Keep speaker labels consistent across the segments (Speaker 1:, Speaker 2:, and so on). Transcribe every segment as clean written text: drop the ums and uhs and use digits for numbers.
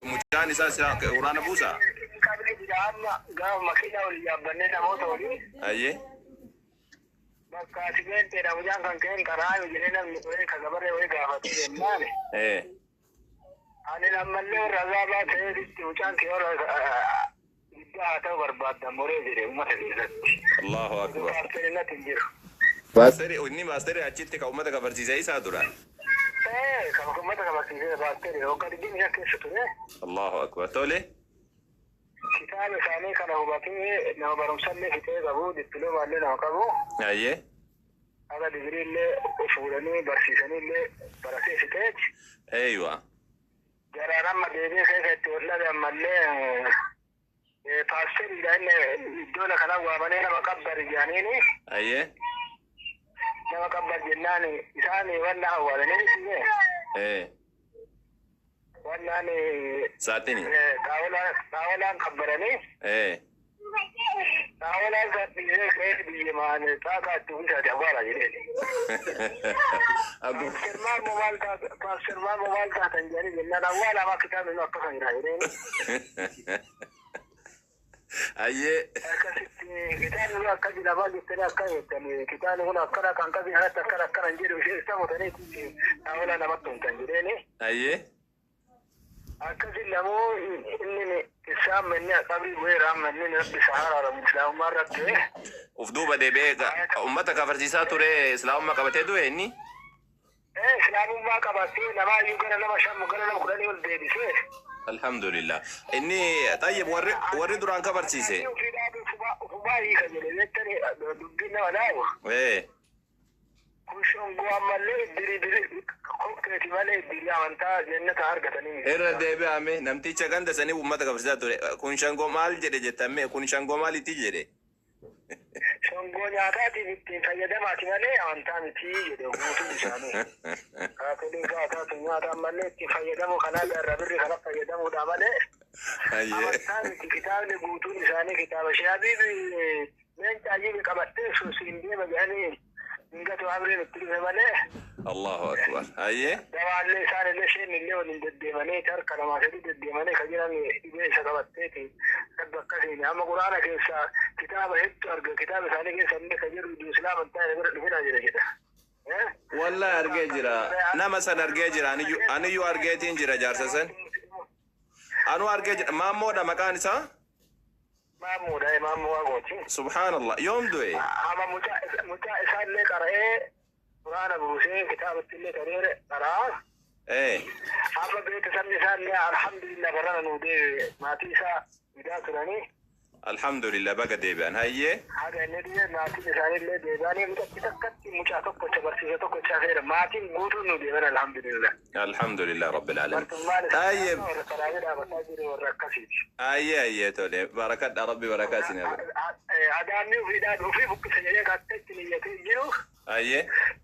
Speaker 1: Mucaan isaa silaa quraana buusaa?
Speaker 2: Qabni jira amma gaafa makiinaa waliin yaabbannee namoota waliin.
Speaker 1: Ayyee.
Speaker 2: Bakka ati beenteedha mucaan kan ka'een karaa jedhee namni wayii ka gabaree wayii gaafatee jennaan. Ani ammallee warra azaabaa ta'eetitti mucaan kee warra guddaa haa ta'u barbaaddan moree jedhe uummata keessatti.
Speaker 1: Allahu akbar.
Speaker 2: Paasteri natti hin jiru.
Speaker 1: Paasteri inni paasteri achitti ka uummata kafarsiise isaa duraan.
Speaker 2: Ee kan uummata kafarsiisee paasteri waggaa 25 keessa ture.
Speaker 1: Allahu akbar. Tole.
Speaker 2: Kitaaba isaanii kana hubatee nama barumsallee fixee qabu dippiloomallee nama qabu.
Speaker 1: Ayyee.
Speaker 2: Haga digiriillee fuudhanii barsiisaniillee baratee fixeeti.
Speaker 1: Eeywa.
Speaker 2: Jaraan amma deebi'ee keessa itti wal dhabe ammallee paasteriidha inni iddoo kana waamanii nama qabbari jedhaniini.
Speaker 1: Ayyee.
Speaker 2: Nama qabbar jennaan isaan wanna awwaalanii miti. Wannaan
Speaker 1: Saaxini.
Speaker 2: Xaawolaan qabbaranii. Xaawolaan sadhiisee ka'ee biyya maan xaakaa itti uwwisaati awwaala jedheen. Paaster maammoo maal taatan paaster maammoo maal taatan jedhanii jennaan awwaala amaa kitaabni nu akkasa jira jedheen.
Speaker 1: Ayyee.
Speaker 2: Akkasitti kitaabni kun akka jira maal jettanii akka jettanii kitaabni kun akkana kan qabii kanatti akkana akkana hin jedhu ishee isa mutanii xaawolaa namatti humtan jedheeni.
Speaker 1: Ayyee.
Speaker 2: Akkasi lamuu inni isaan manni qabrii bu'eera amma inni rabbi sahaara islaamummaa irratti.
Speaker 1: Uf duuba deebi'ee uummata kafarsiisaa ture islaamummaa qabatee du'e inni.
Speaker 2: Islaamummaa qabatee namaa iyyuu gara nama 5 gara nama 10 ol deebisee.
Speaker 1: Alhamdulillah. Inni tayyib warri duraan kafarsiise.
Speaker 2: Ufumaa hiika jedhe jettanii dubbiin nama dhaabu. Kun shongoo ammallee diri diri kokkeeti malee diri amantaa jannata argatanii.
Speaker 1: Irra deebi'ame namticha ganda sanii uummata kafarsiisaa ture. Kun shangoo maal jedhe jettame kun shangoo maalitti jedhe?
Speaker 2: Shongoo nyaataatiif ittiin fayyadamaati malee amantaa miti jedhe guutuun isaanii. Kaatolikaa haa taatu nyaata ammallee ittiin fayyadamu kanaa irra birri kana fayyadamuudha malee. Amantaa miti kitaabni guutuun isaanii kitaaba shaabii leenca ayyibi qabattee suusiin deema jedhanii hingatu abreen itti dhufe malee.
Speaker 1: Allahu akbar. Ayyee.
Speaker 2: Dawaallee isaan illee isheen illee waliin deddeemanii harka namaa sadii deddeemanii kan jiran dhibee isa qabatteeti. Rabbi akkasiin amma quraana keessaa kitaaba hedduu arga kitaaba isaanii keessa illee kan jiru islaama hin taane bira dhufinaa jira jedha.
Speaker 1: Wallahi argee jira. Nama san argee jira. Aniyyuu argeetiin jira jaarsa san. Anuu argee jira. Maammoodha maqaan isaa?
Speaker 2: Maammoodha maammoo waaqooti.
Speaker 1: Subhaanallah. Yoom du'e?
Speaker 2: Amma mucaa isaallee qara'ee quraana buusee kitaabatti illee taree qaraa. Amma beeksisni isaallee alhamdulillah barana nuu deebi'e maatii isaa fidaa turanii.
Speaker 1: Alhamdulillah baga deebi'an. Hayyee.
Speaker 2: Haga inni deebi'e maatiin isaaniillee deebi'anii mucatti takkatti mucaa tokkocha barsiisa tokkocha feera maatiin guutuun nu deeman alhamdulillah.
Speaker 1: Alhamdulillah rabbil alamin.
Speaker 2: Martummaan
Speaker 1: Tayyib.
Speaker 2: isaanii warra karaayee dhaabataa jiru warra akkasiiti.
Speaker 1: Ayyee ayyee tole. Barakadha rabbi barakaa isin haa godhu.
Speaker 2: Adaamni ofiidhaan ofii buqqisa jedhee kattatti niyyatee jiru.
Speaker 1: Ayyee.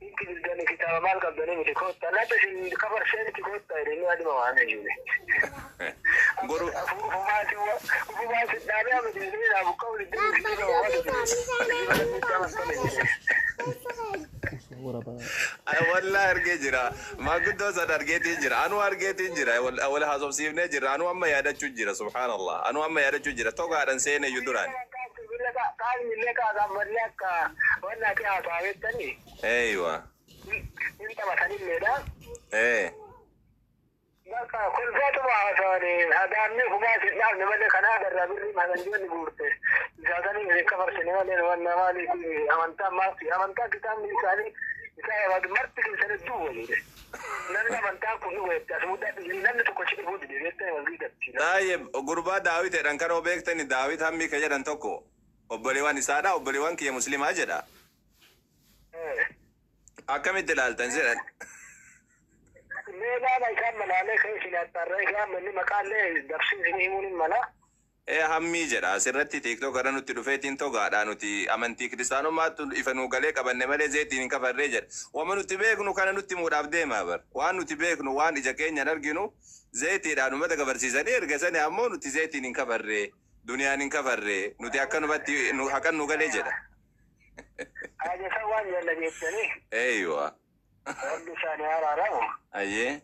Speaker 2: Inki bilgani kitaaba maal qabdanii miti koottaa laata isin kafarsee miti koottaa jedhanii aduma waan jiru.
Speaker 1: Goru.
Speaker 2: Ufumaa si dhaabee amma deebi'ee dhaabu qabu iddoo
Speaker 1: Wallahi argee jira. Maanguddoo san argeetiin jira. Anuu argeetiin jira. Wal haasofsiifnee jira. Anuu amma yaadachuu jira. Subhaanallah. Anuu amma yaadachuu jira. Togaadhaan seene iyyuu duraan.
Speaker 2: Qaamni illee kaasaan akka wanna ati haasa'aa jettanii
Speaker 1: Eeywa.
Speaker 2: hin taphatanilleedha. Bakka kolfaatuma haasa'anii adaamni ufumaa si dhaabne malee kanaa agarraa birrii masanjoonni guurte. Isaasanii hin kafarsine malee wanna maaliif amantaa maaf amantaa kitaabni isaanii isaa marti keessan duwwa jedhe. Namni amantaa kun dhuga jettee as muddaa namni tokko achi dhufuu dide jettee wal giidatti.
Speaker 1: Taayib gurbaa Daawit jedhan kan beektani Daawit hammi ka jedhan tokko obboleewwan isaadha obboleewwan kiyya muslimaa jedha. Akkamitti ilaaltan jedhan.
Speaker 2: Mee laala isaan malaalee kan isin attarree isaan manni maqaallee dabsee isin himuun hin mala.
Speaker 1: Hammii jedha asirratti TikTok irra nutti dhufeetiin togaadha nuti amantii kiristaanummaatti ifa nuu galee qabanne malee zeetiin hin kafarree jedha. Wama nuti beeknu kana nutti himuudhaaf deemaa bar. Waan nuti beeknu waan ija keenyaan arginu zeetiidhaan uummata kafarsiisanii erga sani ammoo nuti zeetiin hin kafarree duniyaan hin kafarree nuti akkanumatti haqan nu galee jedha.
Speaker 2: Haajasa waan jalla jettanii.
Speaker 1: Eeywa.
Speaker 2: Rabbi isaanii araaramu.
Speaker 1: Ayyee.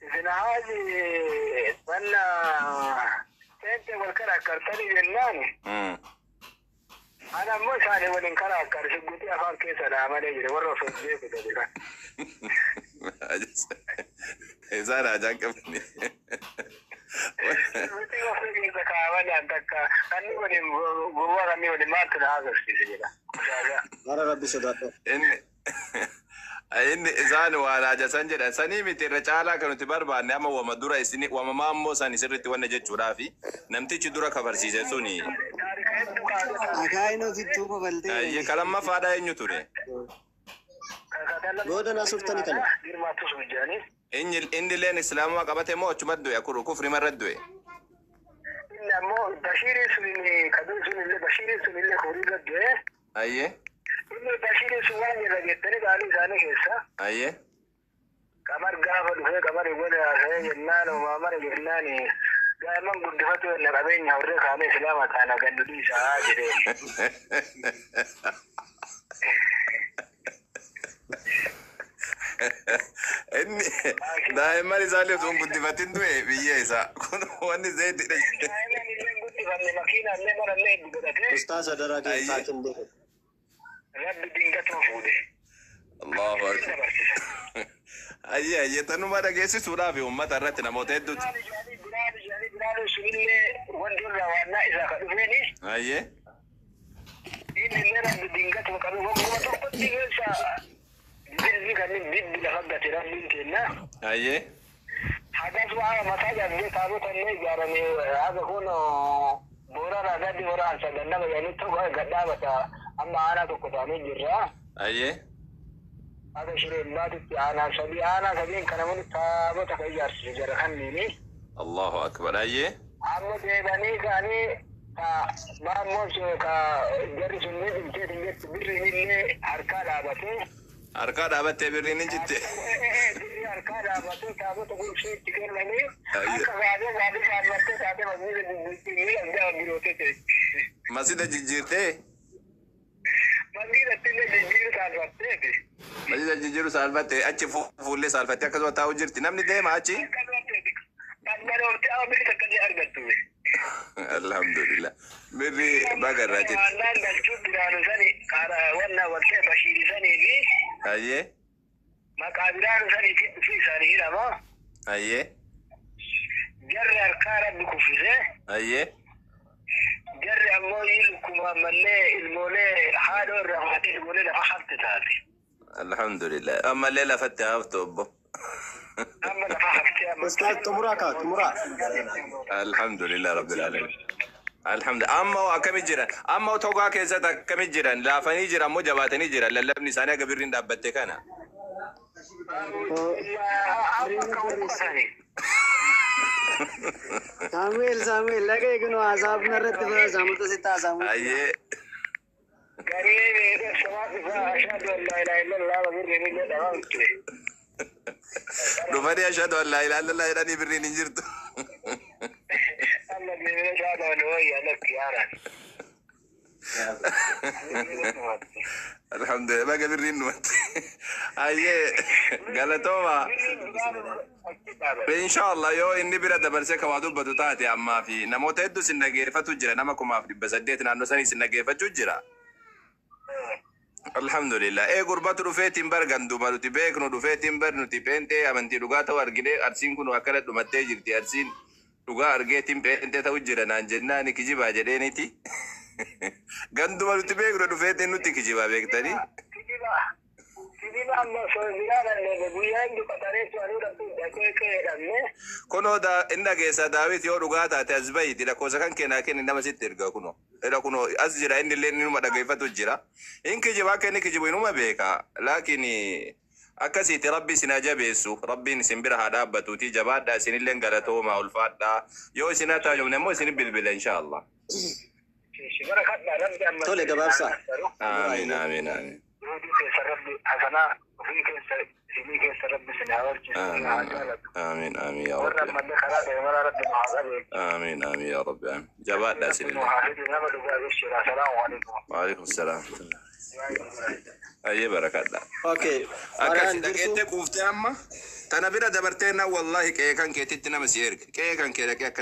Speaker 2: Isin haaji Wanna seente wal karaa akkartanii jennaan. Ana ammoo isaanii waliin karaa akkar shugguxii afaan keessa dhaa malee jire warra osoo hin beeku jedhe kan.
Speaker 1: Isaan haajaan qabani.
Speaker 2: Shugguxii ofii keessa kaa'amanii an takka kanni waliin gowwaa kanni waliin maaltu na haasofsiise jedha.
Speaker 3: Mara rabbi sodaadhu.
Speaker 1: Inni isaan waan haajasan jedhan sanii miti. Irra caalaa kan nuti barbaanne amma wama dura isini wama maammoo san isirritti wanna jechuudhaafi namtichi dura kafarsiise suni.
Speaker 2: Taarika hedduu kaasee.
Speaker 4: Akaayin ofittuu kofaltee.
Speaker 1: Ka lammaffaadha eenyu ture?
Speaker 3: Booda naa suftani kana.
Speaker 2: Girmaattus bijjaanii.
Speaker 1: Inni illeen islaamummaa qabate moo achuma du'e kufrima irra du'e?
Speaker 2: Inni ammoo Bashiiriin sun kabiin sun illee Bashiiriin sun illee horii gaddee.
Speaker 1: Ayyee.
Speaker 2: Inni Bashiiriin sun waan jedha jettanii qaalii isaanii keessa.
Speaker 1: Ayyee.
Speaker 2: Qamar gaafa dhufee qamar wal haasa'ee jennaan umaamara jennaan daa'imman guddifatu jenna qabeenya horree kaanee islaama taana gannu dhiisaa jedhee.
Speaker 1: Inni daa'imman isaallee osoo hin guddifatin du'e biyya isaa kun wanni zayitidha.
Speaker 2: Daa'imman illee guddifanne makiina illee mana illee hedduu godhatee.
Speaker 3: Ustaaz adaraa keessaa qindee.
Speaker 2: Rabbi dingatuma fuudhe.
Speaker 1: Allahu akbar. Ayyee ayyee, tanuma dhageessisuudhaaf uummata irratti namoota hedduuti.
Speaker 2: Biraan isaanii biraan sunillee wanti irraa waannaa isaa ka dhufeeni.
Speaker 1: Ayyee.
Speaker 2: Inni illee rabbi dingatuma qabu wagguma tokkotti keessa bilbi kanneen bibbi lafa gate rabbiin kenna.
Speaker 1: Ayyee.
Speaker 2: Hagas waa mataa jabdee taabota illee ijaarame haga kun boorarraa gadi booraan sagannama jedhanii tokko gadhaabata amma aanaa tokko taanee jirra.
Speaker 1: Ayyee.
Speaker 2: Haga shireen baatitti aanaa sadii aanaa sadiin kana muni taabota kan ijaarsise jara kanniini.
Speaker 1: Allahu akbar. Ayyee.
Speaker 2: Amma deebanii ka'anii ka maammoon sun ka jarri sun ni dhimtee dhimteetti birriin illee harkaa dhaabatee.
Speaker 1: Harkaa dhaabattee birriin ni jitte.
Speaker 2: Birrii harkaa dhaabatee taabota gursii itti kennanii akka kaatee kaatee saammattee kaatee masjida jijjiirtee birootee ta'e.
Speaker 1: Masjida jijjiirtee?
Speaker 2: Masjida illee jijjiiru saalfatteeti.
Speaker 1: Masjida jijjiiru saalfattee achi fuullee saalfattee akkasuma taa'u jirti. Namni deema achi?
Speaker 2: Dhangala'oofte amma birrii takka illee argattu.
Speaker 1: Alhamdulillah. Birri baga irraa jirti.
Speaker 2: Waannaan galchuu biraanu sani karaa wanna waltee bashiiri sanii fi
Speaker 1: Ayyee.
Speaker 2: maqaa biraanu sanii fi dhufii isaanii hidhama.
Speaker 1: Ayyee.
Speaker 2: Jarri harkaa rabbi kuffisee.
Speaker 1: Ayyee.
Speaker 2: Jarri ammoo lukkuma ammallee ilmoolee haadhoo irraa fudhatee ilmoolee lafa hafte taate.
Speaker 1: Alhamdulillah. Ammallee lafatti haftu obbo.
Speaker 2: Amma lafa hafte amma.
Speaker 3: Ustaaz xumuraa kaa xumuraa.
Speaker 1: Alhamdulillah rabbil alamin. Alhamdulillah. Amma hoo akkami jiran? Amma togaa keessatti akkami jiran? Laafanii jiran moo jabaatanii jiran? Lallabni isaanii akka birriin dhaabbatte kana.
Speaker 2: Amma akka wal qotanii.
Speaker 4: Saamu'eel Saamu'eel dhaga'e kun haasaaf narratti fira saamuta sitti haasaamu.
Speaker 1: Ayyee.
Speaker 2: Garee beekaa isaa ashhadu an laa ilaaha illallah birriin illee dhabamte.
Speaker 1: Dhufanii ashhadu an laa ilaaha illallah jedhanii birriin hin jirtu.
Speaker 2: Amma deemee shaadaan wayyaa lakki yaara.
Speaker 1: Alhamdulillah baga birriin dhumatti. Ayyee galatooma. Inshallah yoo inni bira dabarsee ka waa dubbatu taate ammaa fi namoota hedduu sin dhageeffatu jira nama 1800 naannoo sanii sin dhageeffachuu jira. Alhamdulillah. Ee gurbatu dhufeetiin bar ganduma nuti beeknu dhufeetiin bar nuti peentee amantii dhugaa ta'u argine arsiin kun akkana dhumattee jirti arsiin dhugaa argeetiin peentee ta'u jira naan jennaani kijibaa jedheeniti. Ganduma nuti beeknu dhufeetiin nuti kijibaa beektanii.
Speaker 2: Kijiba amma osoo biraan guyyaa inni qaxaree to'anii dhabuu dhaqee qe'ee dhabne.
Speaker 1: Kunoo inni dhageessa Daawit yoo dhugaa taate as bahiiti lakkoofsa kan kennaa kenni nama sitti erga kunoo. Eda kunoo as jira inni illee inuma dhageeffatu jira. In kijiba akka inni kijibu inuma beeka. Laakiin akkasiiti rabbi isin haa jabeessu rabbiin isin bira haa dhaabbatuuti jabaadhaa isinillee galatooma ulfaadhaa yoo isin haa taajomne immoo isin bilbila insha Allah.
Speaker 3: Tole gabaabsaa.
Speaker 1: Amiin amiin amiin.
Speaker 2: Ruudii keessa rabbi hasanaa ofii keessa isinii keessa rabbi isin haa barchiisu haa jaalatu.
Speaker 1: Amiin amiin yaa
Speaker 2: Warra
Speaker 1: rabbi.
Speaker 2: ammallee karaa deemaa rabbi nu haa qabeechu.
Speaker 1: Amiin amiin yaa rabbi amiin. Jabaadhaa
Speaker 2: Rabbi nu
Speaker 1: isinillee.
Speaker 2: haa fidu nama dhugaa jechuudha. Salaamu alaikum.
Speaker 1: Waalaikum salaam. Ayyee barakadha.
Speaker 3: Okay.
Speaker 1: Akkasi
Speaker 3: Farhaan jirtu.
Speaker 1: dhaqeettee quuftee amma tana bira dabartee na, wallaahi, qe'ee kan keetitti nama si erge, qe'ee kan kee dhaqee akka